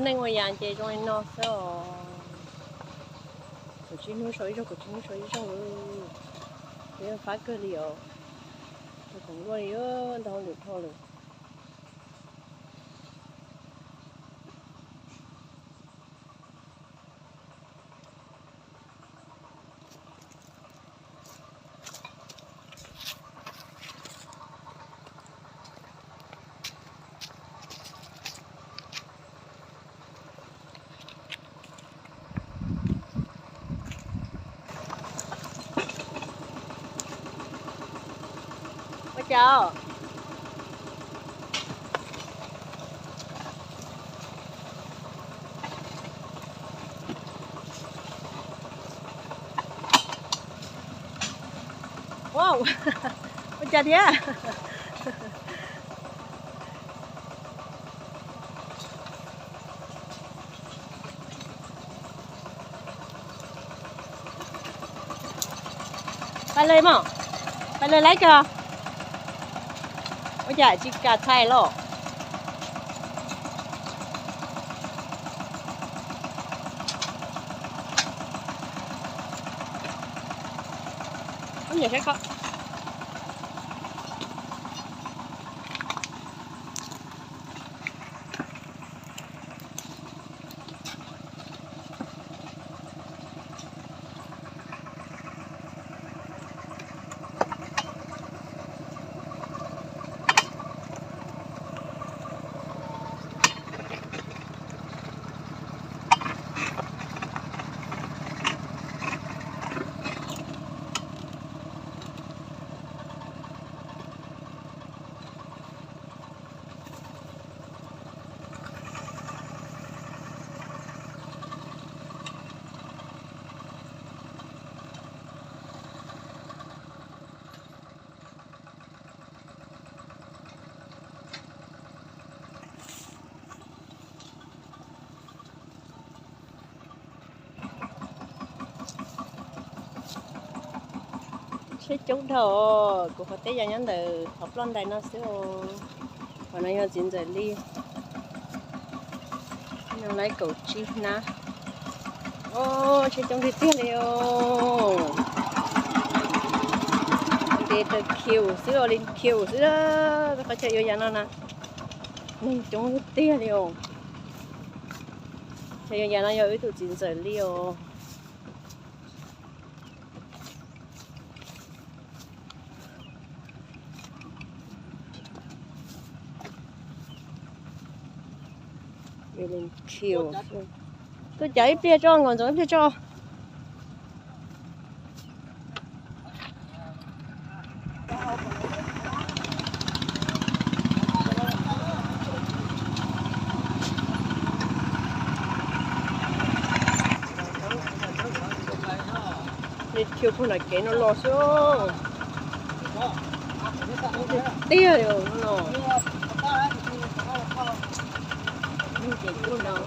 Neej ua yam ces zoo li no xwb os. Kaum tsib hnub sau ib zaug, kaum tsib hnub sau ib zaug. Ces fab kawg li os. Khoom luaj li, ntau lwm dhau lawm. Ua cas? Ua cas thiab? Pais lawm mog, pais lawm laiv kawg. Ua cas tsis kam txhais los? Tsheb coob dhau, kuv qhov teb yog nyob ntawm qhov ploj ntais no xwb. Qhov no yog txiv ntxawm li. Nyob lawm kaum tsib hnab. Tsheb coob tiag tiag li os. Ntev taw khiu xwb os, li khiu xwb. Qhov chaw yuav yam no na, neeg coob tiag tiag li os. Chaw yuav yam no yog ib tug txiv ntxawm li os. Tuaj cav ib pliag tso, Nkauj Ntxoov, ib pliag tso. Li khiu puag nram kev no los xwb. Tiag li no. Ces puag nram